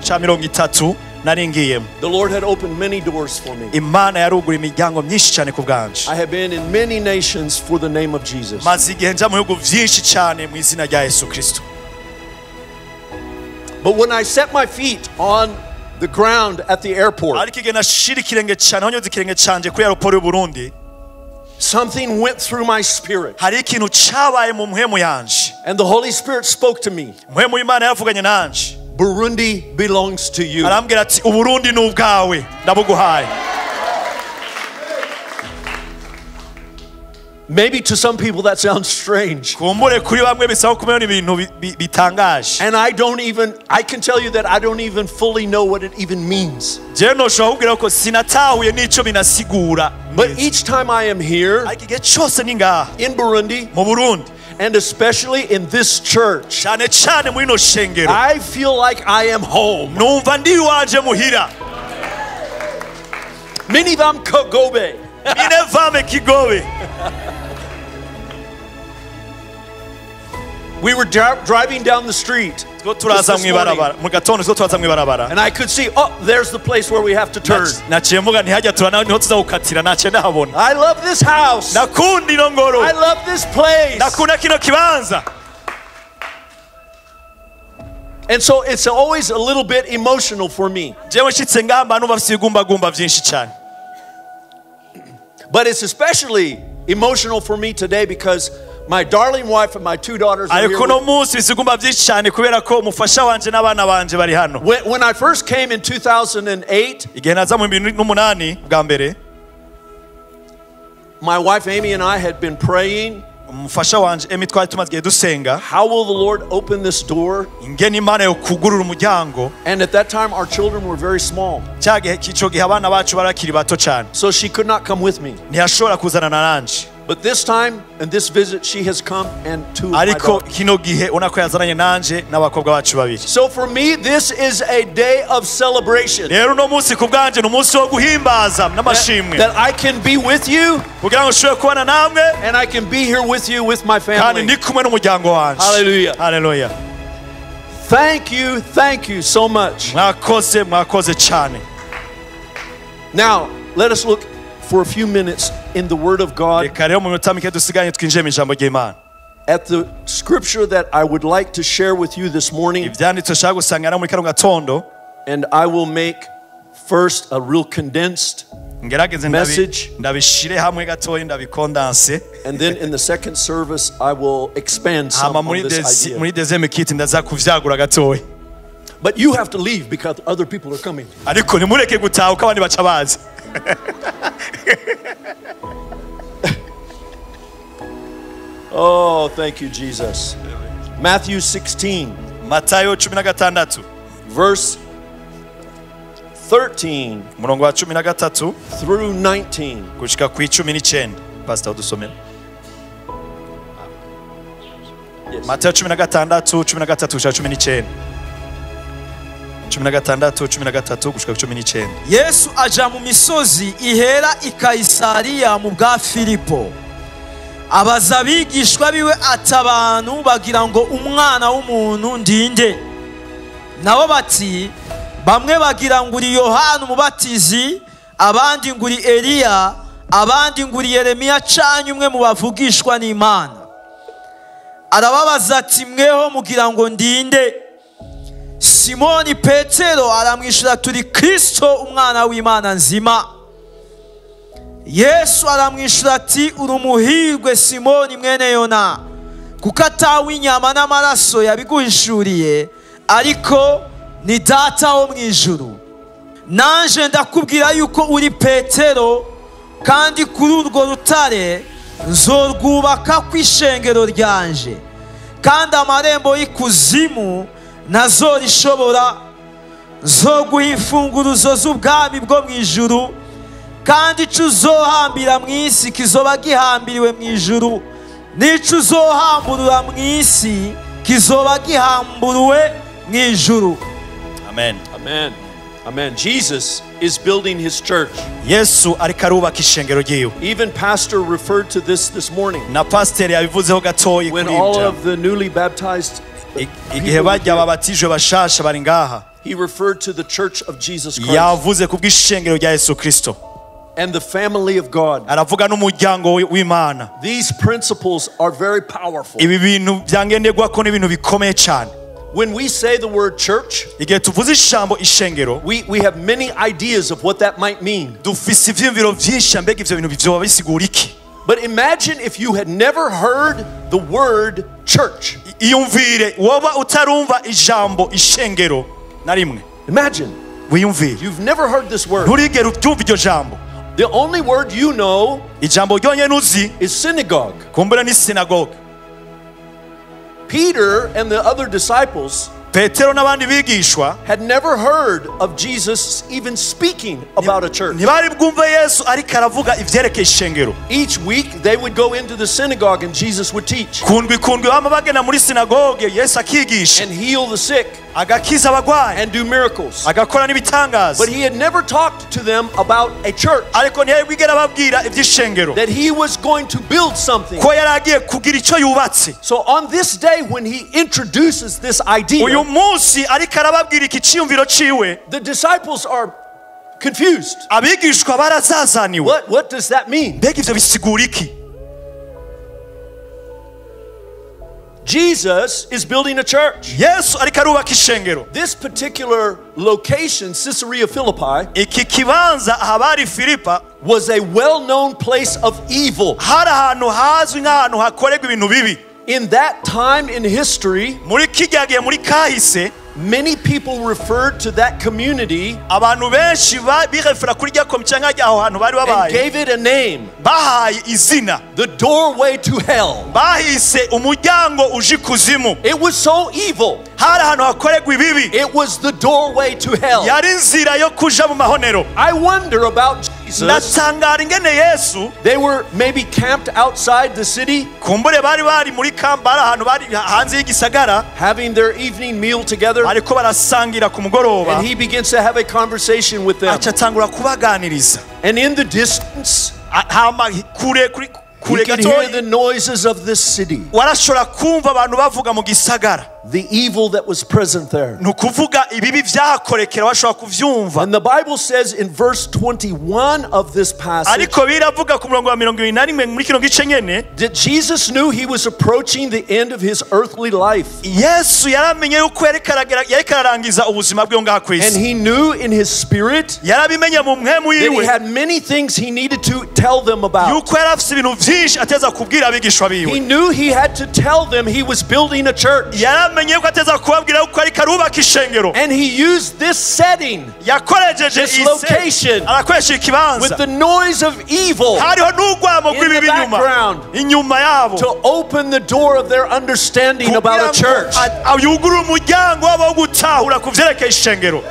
ca 30 nari ngiyemo. The Lord had opened many doors for me. Imana yarugura imiryango myinshi cyane ku bwanje. I have been in many nations for the name of Jesus. Maze igihe nja mu bihugu vyinshi cyane mu izina rya Yesu Kristo. But when I set my feet on the ground at the airport, Ariko igihe nashira ikirenge cyane, aho nyoza ikirenge canje kuri aeroport y'u Burundi, something went through my spirit. hari ikintu cabaye mu mpwemu yanje. And the Holy Spirit spoke to me. Mpwemu y'Imana yavuganye nanje. Burundi belongs to you. Arambwira ati Uburundi ni ubwawe, ndabuguhaye. Maybe to some people that sounds strange. Kumbure kuri bamwe bisaba kumenya ibintu bitangaje. And I can tell you that I don't even fully know what it even means. Jewe noshobora kukubwira ko sinatahuye n'ico binasigura. But each time I am here Ariko igihe cose ni ngaha in Burundi, mu Burundi, and especially in this church, cyane cyane muri ino shengero, I feel like I am home. numva ndi iwanje muhira. Minivam Kogobe. Minevame Kigobe. We were driving down the street Two turaza this morning, mw'ibarabara. Mu gatondo two turaza mw'ibarabara. and I could see, oh, there's the place where we have to turn. Naciye mvuga ntihajya turana niho tuzawukatira, naciye ndahabona. I love this house. Nakunda ino ngoro. I love this place. Nakunda kino kibanza. And so it's always a little bit emotional for me. Jewe nshitse ngaha numva mfise ibigumbagumba vyinshi cyane. But it's especially emotional for me today because my darling wife and my two daughters are here. Ariko uno munsi ibigumbagumba vyinshi cyane kubera ko umufasha wanje n'abana banje bari hano. When I first came in 2008, Igihe naza mu 2008 bwa mbere, My wife Amy and I had been praying. Umufasha wanje Amy twari tumaze igihe dusenga. How will the Lord open this door? Ingene Imana yokugurura umuryango. And at that time our children were very small. Cya gihe ico gihe abana bacu barakiri bato cyane. So she could not come with me. Ntiyashobora kuzana na nanje. But this time and this visit she has come and two of my Ariko daughters. kino gihe ubona ko yazananye nanje n'abakobwa bacu babiri. So for me this is a day of celebration. Rero uno munsi ku bwanje ni umunsi wo guhimbaza n'amashimwe. That I can be with you kugira ngo nshobore kubana namwe and I can be here with you with my kandi family. ndi kumwe n'umuryango wanje. Hallelujah. Hallelujah. Thank you so much. Mwakoze, mwakoze cyane. Now, let us look for a few minutes in the Word of God Reka rero mu minota mike dusigaranye twinjire mu ijambo ry'Imana. at the scripture that I would like to share with you this morning. Ivyanditswe nshaka gusanga muri kano gatondo. And I will make first a real condensed ngerageze message. Ndabishire hamwe gatoya ndabikondanse. And then in the second service I will expand some Hama on this idea. muri deuxième kit ndaza kuvyagura gatoya. But you have to leave because other people are coming. Ariko ntimureke gutaha uko abandi baca baza. Oh, thank you, Jesus. Matthew 16. Matayo 16. Verse 13. Murongo wa 13 through 19. Gushika ku 19. Pastor udusomere. Yes. Matayo 16, 13 gushika 19. 16, 13 gushika 19. Yesu aja mu misozi ihera i Kayisariya mu bwa Filipo. Abaza abigishwa biwe ati abantu bagira ngo umwana w'umuntu ndinde. Nabo bati bamwe bagira ngo uri Yohana umubatizi, abandi ngo uri Eliya, abandi ngo uri Yeremiya canke umwe mu bavugishwa n'Imana. Arababaza ati mweho mugira ngo ndinde? Simoni Petero aramwishura turi Kristo umwana w'Imana nzima. Yesu aramwishura ati uri umuhirwe Simoni mwene Yona, kuko atawe inyama n'amaraso yabiguhishuriye, ariko ni Data wo mu ijuru. Nanje ndakubwira yuko uri Petero, kandi kuri urwo rutare nzorwubaka kw'ishengero ryanje, kandi amarembo y'ikuzimu ntazorishobora. Nzoguha imfunguruzo z'ubwami bwo mu ijuru, kandi ico uzohambira mu isi kizoba gihambiriwe mu ijuru, n'ico uzohamburura mu isi kizoba gihamburuwe mu ijuru. Amen. Amen. Amen. Jesus is building his church. Yesu ariko arubaka ishengero ryiwe. Even pastor referred to this morning. Na pastor yabivuzeho gatoyi When kuri all ibyo. of the newly baptized Igihe bajya babatijwe bashasha bari ngaha. He referred to the church of Jesus Christ. Yavuze ku bw'ishengero rya Yesu Kristo. And the family of God. Aravuga n'umuryango w'Imana. These principles are very powerful. Ibi bintu byangenderwako n'ibintu bikomeye cyane. When we say the word church, igihe tuvuze ijambo ishengero, we have many ideas of what that might mean. Dufise ivyiyumviro vyinshi mbega ivyo bintu vyoba bisigura iki? But imagine if you had never heard the word church. Iyumvire woba utarumva ijambo ishengero na rimwe. Imagine. Wiyumvire. You've never heard this word. Nturigere ubyumva iryo jambo. The only word you know ijambo ryonyene uzi is synagogue. Kumbura ni synagogue. Peter and the other disciples Petero n'abandi bigishwa had never heard of Jesus even speaking about a church. Ntibari bwumve Yesu ariko aravuga ivyerekeye ishengero. Each week they would go into the synagogue and Jesus would teach. Kundwi kundwi bama bagenda muri synagogue Yesu akigisha. And heal the sick. Agakiza abagwayi. And do miracles. Agakora n'ibitangaza. But he had never talked to them about a church. Ariko ntiyari bwigere ababwira ivy'ishengero. That he was going to build something. Ko yari agiye kugira ico yubatse. So on this day when he introduces this idea, uyu munsi ariko arababwira iki ciyumviro ciwe, the disciples are confused. Abigishwa barazazaniwe. What does that mean? Mbega ivyo bisigura iki? Jesus is building a church. Yesu ariko arubaka ishengero. This particular location, Caesarea Philippi, iki kibanza ahabari Filipa, was a well-known place of evil. Hari ahantu hazwi nk'ahantu hakorerwa ibintu bibi. In that time in history, muri kijya gihe muri kahise, Many people referred to that community abantu benshi birefera kuri rya komite cyangwa aho hantu bari and babaye gave it a name, bahaye izina the doorway to hell. Bahise umuryango uje ikuzimu. It was so evil. Hari ahantu hakorerwa ibibi. It was the doorway to hell. Yari inzira yo kuja mu mahonero. I wonder about Jesus. Ndatangara ingene Yesu. They were maybe camped outside the city, kumbure bari bari muri kamp, bari ahantu bari hanze y'igisagara, having their evening meal together, bariko barasangira ku mugoroba. And he begins to have a conversation with them. Aca atangura kubaganiriza. And in the distance, hama kure kuri you kure can hear gatoyi the noises of this city, warashobora kumva abantu bavuga mu gisagara, the evil that was present there. Ni ukuvuga ibibi vyahakorekera washobora kuvyumva. And the Bible says in verse 21 of this passage ariko biravuga ku murongo wa 21 muri kino gice nyene that Jesus knew he was approaching the end of his earthly life. Yesu yaramenye yuko yariko ararangiza ubuzima bwe ngaha ku And isi. he knew in his spirit yarabimenye mu mpwemu that he yiwe had many things he needed to tell them about. yuko yari afise ibintu vyinshi ateza kubwira abigishwa biwe. He knew he had to tell them he was building a church. Yaramenye yuko ateza kubabwira yuko ariko arubaka ishengero. And he used this setting, yakoresheje this iyi location, arakoresha ikibanza with the noise of evil hariho n'urwamo in the rw'ibibi inyuma background inyuma yabo to open the door of their understanding about a church. Yugurure umuryango wabo wo gutahura ku vyerekeye ishengero.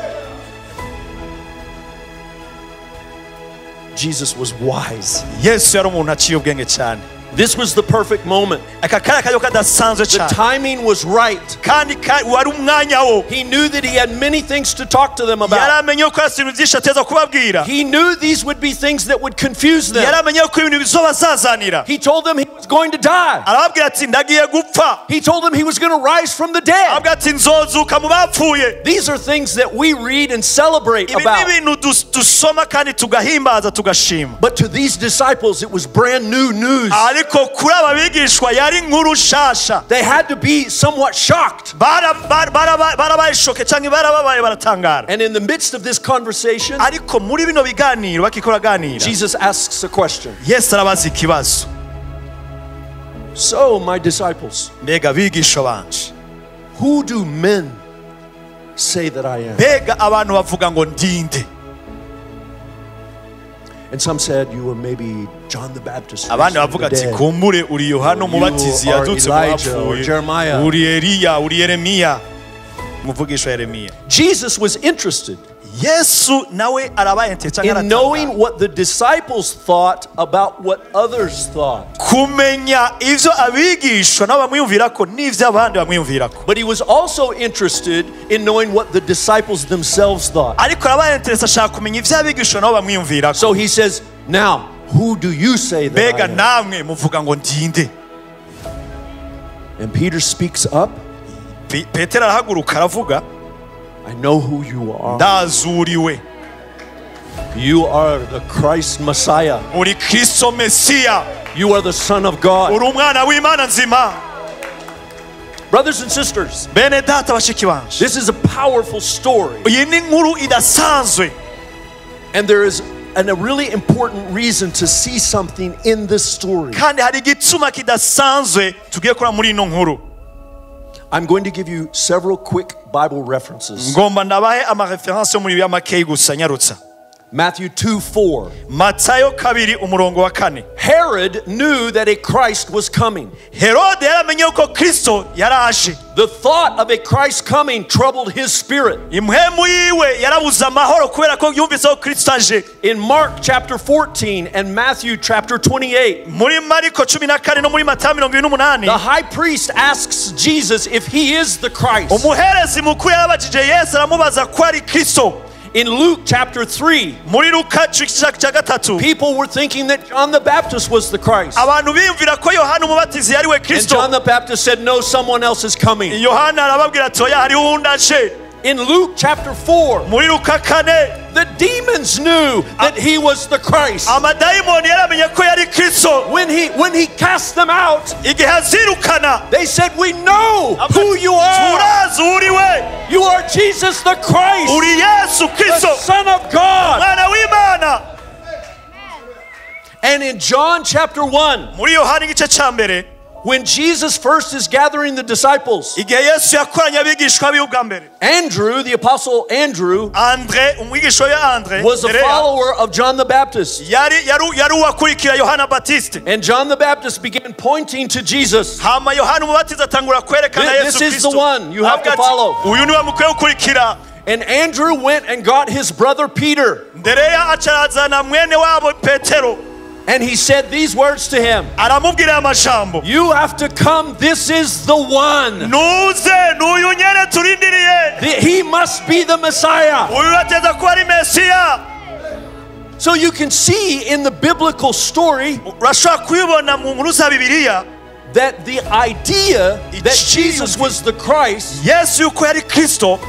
Jesus was wise. Yesu yari umuntu aciye ubwenge cyane. This was the perfect moment. Aka kari akaryo kadasanzwe The cyane. timing was right. Kandi wari umwanya wo. He knew that he had many things to talk to them about. Yaramenye ko afite ibintu byinshi ateza kubabwira. He knew these would be things that would confuse them. Yaramenye ko ibintu bizobazazanira. He told them he was going to die. Arababwira ati ndagiye gupfa. He told them he was going to rise from the dead. Arababwira ati nzozuka mu bapfuye. These are things that we read and celebrate Ibi ni about. ibintu dusoma kandi tugahimbaza tugashima. But to these disciples, it was brand new news. Ariko kuri aba bigishwa yari inkuru nshasha. They had to be somewhat shocked. Barabaye shoke cyangwa barababaye baratangara. And in the midst of this conversation, ariko muri bino biganiro bakikora ganira, Jesus asks a question. Yesu arabaza ikibazo. So, my disciples, mbega bigishwa banje, who do men say that I am? Mbega abantu bavuga ngo ndinde? And some said you were maybe John the Baptist. Abandi bavuga ati kumbure uri Yohana umubatizi yazutse mu bapfuye, uri Eliya, uri Yeremiya, umuvugisha Yeremiya. Jesus was interested Yesu nawe arabaye in knowing what the disciples thought about what others thought. Kumenya ivyo abigishwa nabo bamwiyumvirako n'ivyo abandi bamwiyumvirako. But he was also interested in knowing what the disciples themselves thought. Ariko arabaye interesa ashaka kumenya ivyo abigishwa nabo bamwiyumvirako. So he says, now, who do you say that I Mbega am? namwe muvuga ngo ndinde? And Peter speaks up. Petero arahaguruka aravuga, I know who you are. Ndazuriwe. You are the Christ Messiah. Uri Kristo Mesiya. You are the Son of God. Uri umwana w'Imana nzima. Brothers and sisters, bene data bashiki banje, this is a powerful story. Iyi ni inkuru idasanzwe. And there is a really important reason to see something in this story. Kandi hari igituma kidasanzwe tugiye kuraba muri ino nkuru. I'm going to give you several quick Bible references. Ngomba ndabahe ama reference yo muri Bibiliya makeyi gusa nyarutsa. Matthew 2:4. Matayo 2 umurongo wa 4. Herod knew that a Christ was coming. Herode yaramenye yuko Kristo yaraje. The thought of a Christ coming troubled his spirit. Impwemu yiwe yarabuze amahoro kubera ko yumvise ko Kristo aje. In Mark chapter 14 and Matthew chapter 28, muri Mariko 14 no muri Matayo 28, the high priest asks Jesus if he is the Christ. Umuherezi mukuru yarabajije Yesu aramubaza ko ari Kristo. In Luke chapter 3, muri Luka 3, people were thinking that John the Baptist was the Christ. Abantu biyumvira ko Yohana umubatizi yari we And Kristo. John the Baptist said, no, someone else is coming. Yohana arababwira ati oya hariho uwundi aje. In Luke chapter 4, muri Luka 4, the demons knew that he was the Christ. Amadayimoni yaramenye ko yari Kristo. When he cast them out, igihe azirukana, they said, we know who you are. Turazi uri we. You are Jesus the Christ, Uri Yesu Kristo, the Son of God. Mwana w'Imana. And in John chapter 1, muri Yohana igice ca mbere, When Jesus first is gathering the disciples, Igihe Yesu yakoranye abigishwa biwe ubwa mbere, Andrew, the apostle Andrew, Andre, umwigishwa we Andre, was a Andereya, follower of John the Baptist. yari yari yari uwakurikira Yohana Batiste. And John the Baptist began pointing to Jesus. Hama Yohana Umubatizi atangura kwerekana This Yesu is the Kristo. one you have to Avuga ati, follow. Uyu niwe mukwiye gukurikira. And Andrew went and got his brother Peter. Ndereya aca arazana mwene wabo Petero, And he said these words to him. aramubwira aya majambo, You have to come. This is the one. nuze n'uyu nyene turindiriye, He must be the Messiah. uyu ateza kuba ari Mesiya. So you can see in the biblical story Urashobora kubibona mu nkuru za Bibiliya that the idea that Jesus was the Christ Yesu yuko yari Kristo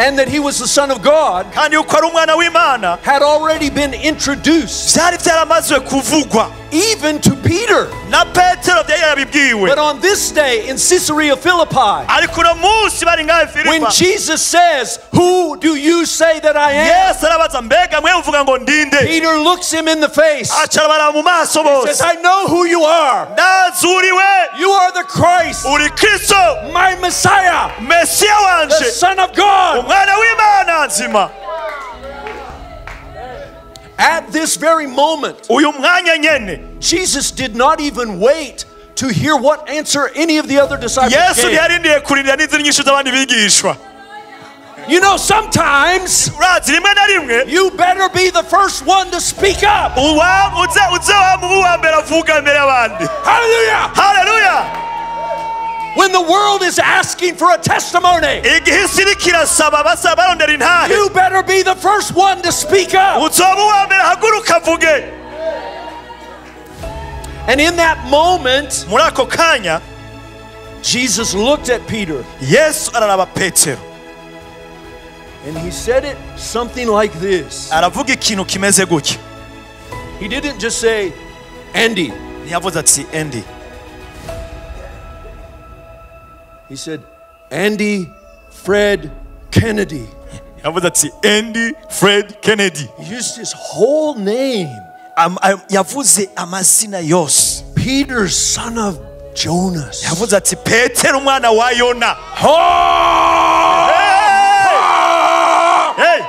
and that he was the Son of God kandi yuko ari umwana w'Imana had already been introduced byari byaramaze kuvugwa even to Peter. na Petero byari yarabibwiwe. But on this day in Caesarea Philippi, Ariko uno munsi bari ngaho i when Filipa, Jesus says, "Who do you say that I am?" Yesu arabaza, mbega mwe muvuga ngo ndinde? Peter looks him in the face. Aca arabaraba mu maso He says, bose, "I know who you are. ndazuriwe, You are the Christ, uri Kristo, my Messiah, Mesiya the wanje, Son of God." umwana w'Imana nzima. At this very moment, Uyu mwanya nyene Jesus did not even wait to hear what answer any of the other disciples Yesu gave. ntiyarindiye kurindira n'izindi nyinshi z'abandi bigishwa. You know, sometimes Urazi rimwe na rimwe you better be the first one to speak up. uze uze wa uwa mbere avuga mbere y'abandi. Hallelujah! Haleluya! When the world is asking for a testimony, Igihe isi iriko irasaba basaba barondera intahe, you better be the first one to speak up. uzoba uwa mbere haguruka avuge. And in that moment, Muri ako kanya Jesus looked at Peter Yesu araraba Petero, and he said it something like this. aravuga ikintu kimeze gutya. He didn't just say, "Andy." Ntiyavuze ati Andy, He said, "Andy Fred Kennedy." yavuze ati Andy Fred Kennedy. He used his whole name. Yavuze amazina yose. Peter, son of Jonas. Yavuze ati Petero umwana wa Yona. Hey!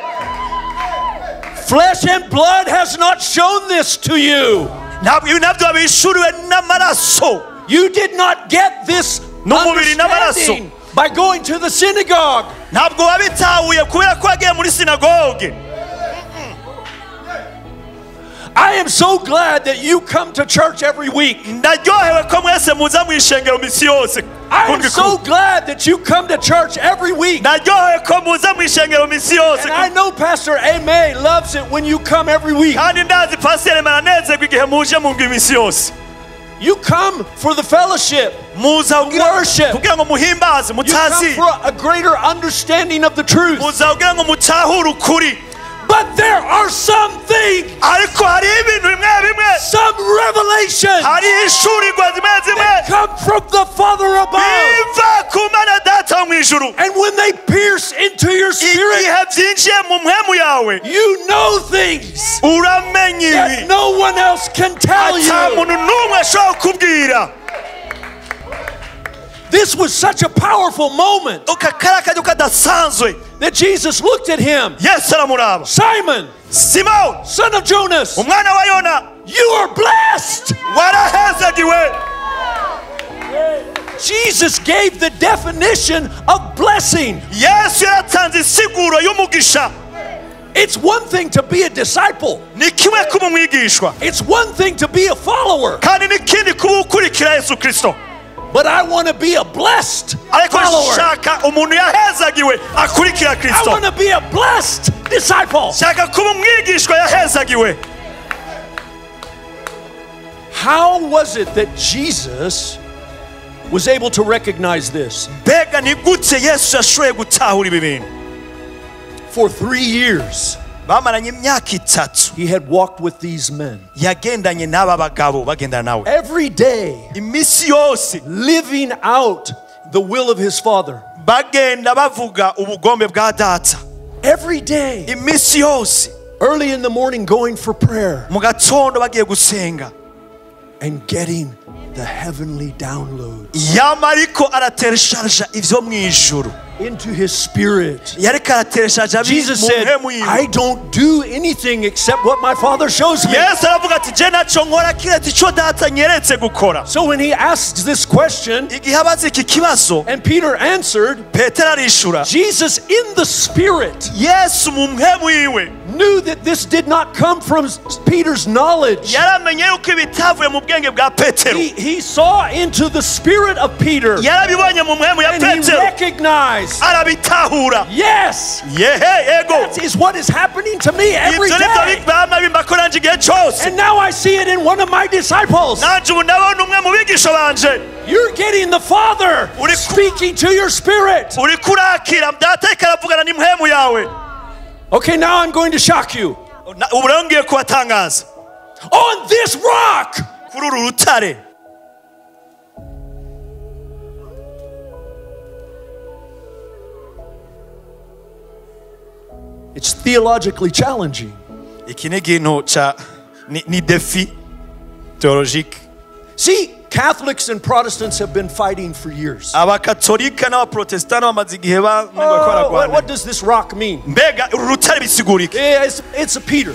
Flesh and blood has not shown this to you. Ntabwo ibi nabyo wabishuriwe n'amaraso. You did not get this N'umubiri n'amaraso. understanding by going to the synagogue. Ntabwo wabitahuye kubera ko wagiye muri sinagoge. I am so glad that you come to church every week. Ndaryohewe ko mwese muza mu ishengero misi yose. I am so glad that you come to church every week. Ndaryohewe ko muza mu ishengero misi yose. And I know Pastor Aimee loves it when you come every week. Kandi ndazi Pastor Aimee aranezerwa igihe muje mu misi yose. You come for the fellowship, Muza worship. kugira ngo muhimbaze, You come mutazi. for a greater understanding of the truth. Muza kugira ngo mutahure ukuri. But there are some things, Ariko hari ibintu bimwe bimwe, some revelations hari ishurirwa zimwe zimwe that come from the Father above. biva ku Mana Data wo mu ijuru. And when they pierce into your spirit, Igihe byinjiye mu mpwemu yawe, you know things uramenya that ibi no one else can tell ata you. muntu n'umwe ashobora kukubwira. This was such a powerful moment Aka kari akaryo kadasanzwe. that Jesus looked at him. Yesu aramuraba. Simon, Simoni, son of Jonas, umwana wa Yona, you are blessed. warahezagiwe. Jesus gave the definition of blessing. Yesu yaratanze insiguro y'umugisha. It's one thing to be a disciple. Ni kimwe kuba umwigishwa, It's one thing to be a follower. kandi n'ikindi kuba ukurikira Yesu Kristo. But I want to be a blessed Ariko follower. nshaka umuntu yahezagiwe akurikira I Kristo. want to be a blessed disciple. Nshaka kuba umwigishwa yahezagiwe. How was it that Jesus was able to recognize this? Mbega ni gute Yesu yashoboye gutahura ibi bintu? For 3 years, Bamaranye imyaka itatu he had walked with these men. yagendanye n'aba bagabo, bagendana nawe Every day, iminsi yose, living out the will of his Father. bagenda bavuga ubugombe bwa Data. Every day, Iminsi yose, early in the morning, going for prayer mu gatondo bagiye gusenga and getting The heavenly downloads Yama ariko arateresharja ivyo mu ijuru into his spirit. Yariko arateresharja Jesus said, I don't do anything except what my Father shows me. Yesu aravuga ati je naco nkora kiretse ico data nyeretse gukora. So when he asks this question, Igihe abaza iki kibazo, and Peter answered, Petero arishura, Jesus in the spirit Yesu mu mpemu yiwe knew that this did not come from Peter's knowledge. yaramenye yuko ibitavuye mu bwenge bwa Petero. He saw into the spirit of Peter. Yarabibonye mu mpemu ya And he Petero. recognized. Arabitahura. Yes. Yehe, ego. That is what is happening to me every Ivyo nivyo day. bama bimbako nanje igihe cose. And now I see it in one of my disciples. Nanje ubu ndabona umwe mu bigisha banje. You're getting the Father speaking to your spirit. Uriko urakira data ariko aravugana n'impwemu yawe. Okay, now I'm going to shock you. Ubu rero ngiye kubatangaza. On this rock. Kuri uru rutare. It's theologically challenging. Iki ni ikintu ca ni defi theologique. See, Catholics and Protestants have been fighting for years. Abakatolika n'abaprotestani bamaze igihe Oh, what does this rock mean? Mbega uru rutare bisigura iki? Yeah, it's a Peter.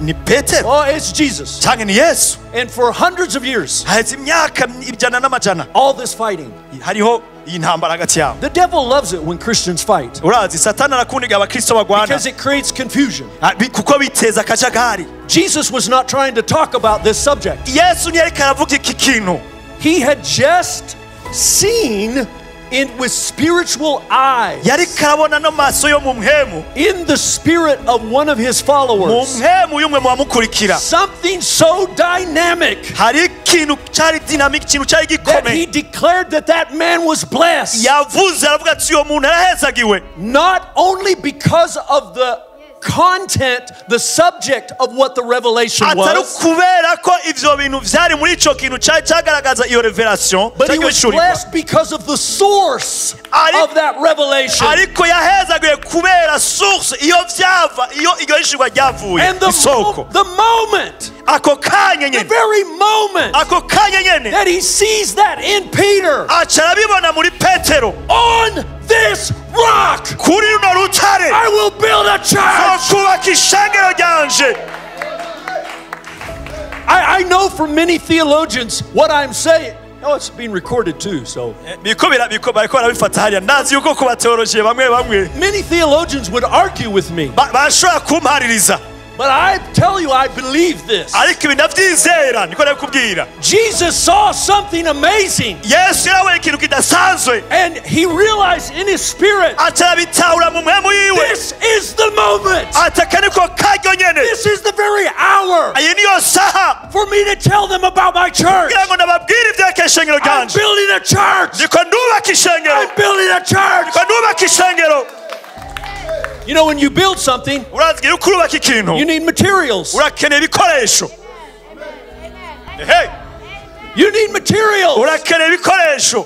Ni Petero. Oh, it's Jesus. Canke ni Yesu. And for hundreds of years, Haheze imyaka ijana n'amajana. all this fighting. Hariho iyi ntambara hagati yabo. The devil loves it when Christians fight. Urazi Satani arakunda igihe abakristo bagwana. Because it creates confusion. Kuko biteza akajagari. Jesus was not trying to talk about this subject. Yesu ntiyariko aravuga iki kintu. He had just seen in with spiritual eyes. Yariko arabona no maso yo mu mpemu. In the spirit of one of his followers. Mu mpemu y'umwe mu bamukurikira. Something so dynamic. Hari ikintu cyari dynamic, ikintu cyari gikomeye. That he declared that man was blessed. Yavuze aravuga ati uyo muntu arahezagiwe. Not only because of the content, the subject of what the revelation was, kubera ko ivyo bintu vyari muri ico kintu cyagaragaza iyo revelation, but he was blessed because of the source of that revelation. Ariko yahezagiwe kubera source iyo vyava, iyo iryo hishurwa ryavuye. And the moment, ako kanya nyene, the very moment, ako kanya nyene, that he sees that in Peter, aca arabibona muri Petero. On this rock, kuri runo rutare, I will build a church. Nzokubaka ishengero ryanje. I know from many theologians what I'm saying. Oh, it's being recorded too, so. Bariko barabifata hariya. Ndazi yuko ku bateologiye bamwe bamwe. Many theologians would argue with me. Bashobora kumpaririza. But I tell you, I believe this. Ariko ibi ndavyizera, niko ndabikubwira. Jesus saw something amazing. Yesu yarabonye ikintu kidasanzwe. And he realized in his spirit, Aca arabitahura mu mpemu yiwe. this is the moment. Ati aka niko karyo nyene. This is the very hour. Iyi niyo saha. For me to tell them about my church. Kugira ngo ndababwire ivy'aka ishengero I'm ryanje. building a church. Ndiko ndubaka ishengero. I'm building a church. Ndiko ndubaka ishengero. You know, when you build something, you need materials. Urakenera ibikoresho. Hey. You need materials. Urakenera ibikoresho.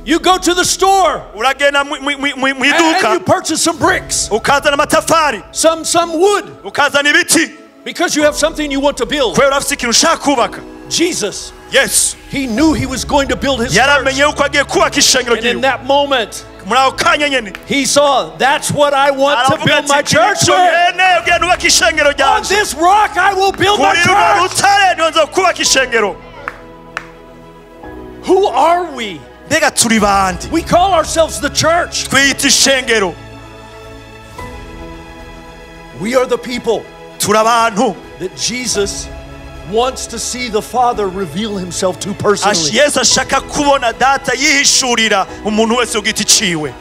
You go to the store. Uragenda mu iduka. And you purchase some bricks. Ukazana amatafari. Some wood. Ukazana ibiti. Because you have something you want to build. Kubera urafise ikintu ushaka kubaka. Jesus. Yes. He knew he was going to build his church. Yaramenye yuko agiye kubaka ishengero And in ryiwe. that moment, Muri ako kanya nyene. he saw, that's what I want to build my church with. Nyene, ugiye nubaka ishengero On ryanje. this rock I will build my Kuri runo church. rutare niho nzokubaka ishengero. Who are we? Mbega turi bande? We call ourselves the church. Twiyita ishengero. We are the people Turi abantu that Jesus wants to see the Father reveal himself to personally. Yesu ashaka kubona data yihishurira umuntu wese ku giti ciwe.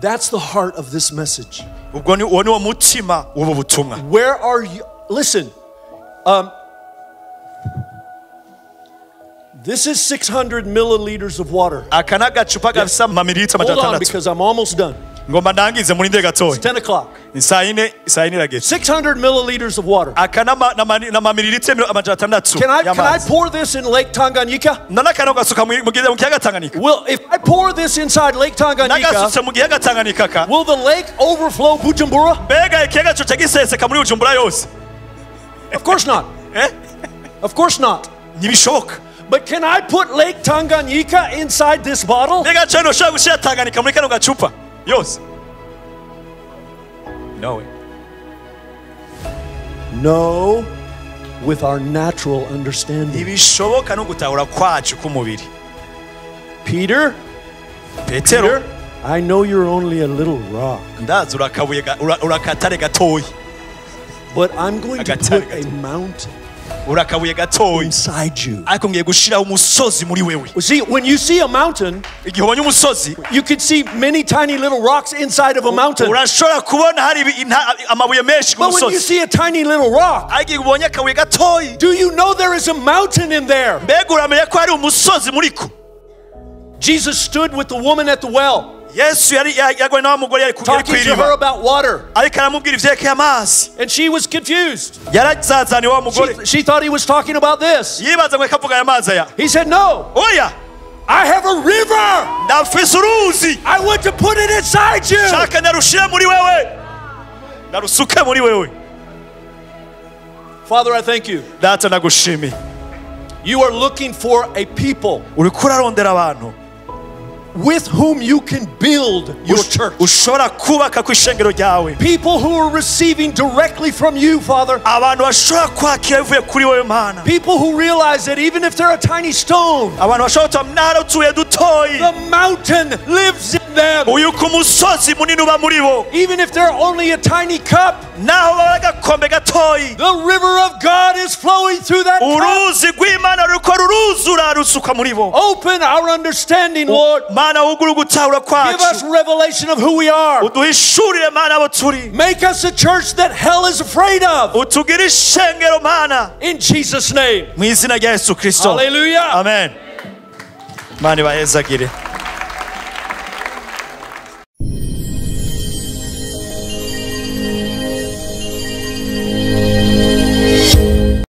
That's the heart of this message. Ubwo ni uwo ni wo mutima w'ubu butumwa. Where are you? Listen, this is 600 milliliters of water. Aka ni agacupa gafise amamililita Hold on, amajana atandatu. because I'm almost done. Ngomba ndangize muri nde gatoya. It's 10 o'clock. Ni saa yine, saa yine irageze. 600 milliliters of water. Aka n'amamililita amajana atandatu Can I y'amazi. pour this in Lake Tanganyika? None aka gasuka mu kiyaga Tanganyika. Will, if I pour this inside Lake Tanganyika, Nagasutse mu kiyaga Tanganyika ka. will the lake overflow Bujumbura? Mbega ikiyaga coca giseseka muri Bujumbura yose? Of course not. Eh? Of course not. Ntibishoboka. But can I put Lake Tanganyika inside this bottle? Mbega cyane ushobora gushyira Tanganyika muri kano gacupa yose? No way. No, with our natural understanding. Ntibishoboka no gutahura kwacu k'umubiri. Peter, Petero, Peter, I know you're only a little rock, ndazi urakabuye ga- ura- urakatare gatoyi, but I'm going to Agatare put a gato. mountain urakabuye gatoyi, inside you. ariko ngiye gushiraho umusozi muri wewe. You see, when you see a mountain, Igihe ubonye umusozi, you can see many tiny little rocks inside of a mountain. Urashobora kubona hari ibi- inta- amabuye menshi ku But when you musozi, see a tiny little rock, ariko igihe ubonye akabuye gatoyi, do you know there is a mountain in there? Mbega uramenya ko hari umusozi muri ko? Jesus stood with the woman at the well, Yesu yari ya- yaguye na wa mugore yari ku yari talking to kw'iriba, her about water, ariko aramubwira ivyerekeye amazi. And she was confused. Yarazazaniwe wa mugore. She thought he was talking about this. Yibaza ngo reka avuga aya mazi aya. He said, "No, Oya. I have a river. Ndafise uruzi. I want to put it inside you." Shaka ndarushire muri wewe, ndarusuke muri wewe. Father, I thank you. Data, ndagushimiye. You are looking for a people Uriko urarondera abantu with whom you can build your church. Ushobora kubaka ku ishengero ryawe. People who are receiving directly from you, Father. Abantu bashobora kwakira bivuye kuri wowe, Mana. People who realize that even if they're a tiny stone, Abantu bashobora kuba ntara utuye dutoyi, the mountain lives in them. Uyu ku musozi munini uba muri bo. Even if they're only a tiny cup, Naho baba agakombe gatoyi, the river of God is flowing through that cup. Uruzi rw'Imana ruriko ruruzura rusuka muri bo. Open our understanding, Lord. Mana, wugure ugutahura Give us kwacu. Revelation of who we are. Uduhishurire, Mana, abo turi. Make us a church that hell is afraid of. Utugire ishengero, Mana. In Jesus' name. Mu izina rya Yesu Kristo. Hallelujah. Amen. Mana ibahezagire.